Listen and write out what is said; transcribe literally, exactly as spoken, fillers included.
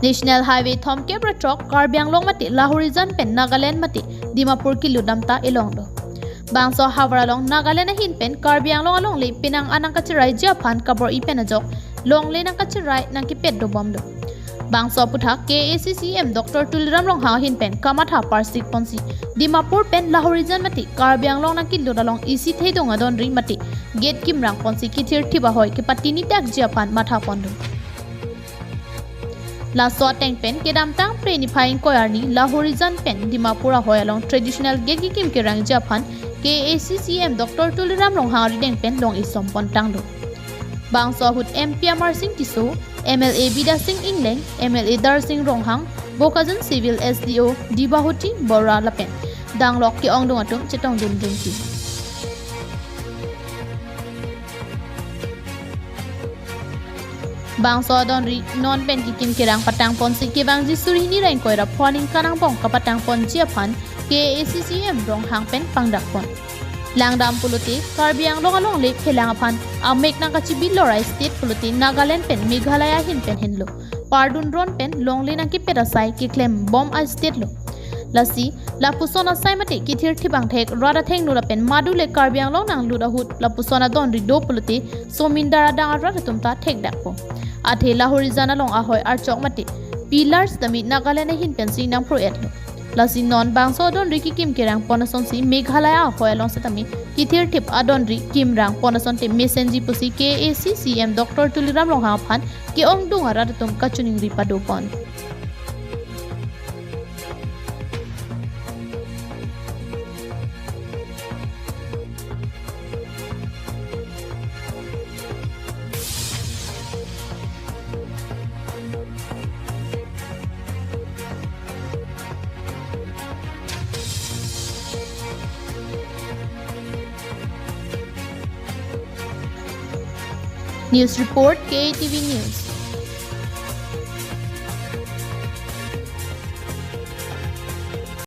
National Highway thomkep ra throk Karbi Anglong mate Lahorijan pen Nagaland mate Dimapur kelut dam ta elong do. Bangso havar along Nagaland ahin pen Karbi Anglong alongle penang an nangkacheraiji aphan kabor-i pen ajok longle nangkacherai nangkepet dobom do. Bangso aphuthak K A A C C M Doctor Tuliram Ronghang ahin pen kamatha parsik ponsi Dimapur pen Lahorijan mate Karbi Anglong nangkelut along isi thedung adonri mate gate kimrang ponsi kethirthip ahoi kepatini takji aphan matha pon do. Laso ateng pen kedamtang Phre niphai ingkoi arni Lahorijan pen Dimapur ahoi along traditional gate kekim kerangji aphan K A A C C M Doctor Tuliram Ronghang arideng pen long isom pontang do. Bangso ahut M P Amarsing Tisso, M L A Bidya Sing Engleng, M L A Darsing Ronghang, Bokajan Civil S D O Debahoti Bora lapen danglok ke-ongdung atum chetongdun dunji. Bangso adonri non pen kekim kerang patang ponsi kevangji suri hini ra ingkoi ra pho aningkan angbong kapatang ponji aphan K A A C C M Ronghang pen pangdak pon. Langdam pulote Karbi Anglong alongle phelang aphan amek nangkachebi lor a-state pulote Nagaland pen Meghalaya ahin pen henlo. Pardun ron pen longle nangkepet asai keklem bom a-state lo. Lasi lapuson asai mate kethirthip angthek rat athengno lapen madule Karbi Anglong nanglut ahut lapuson adonri do pulote somindar adang arat atum ta thekdakpo. Athe Lahorijan along ahoi archok mate pillars tame Nagaland ahin pensi nangphro-etlo. Lasi non bangso adonri kekim kerang pon asonsi Meghalaya ahoi along setame kethirthip adonri kimrang pon asonte mesenji pusi K A A C C M Doctor Tuliram Ronghang aphan ke-ongdung arat atum kachiningri pado pon. News report, K A T V News.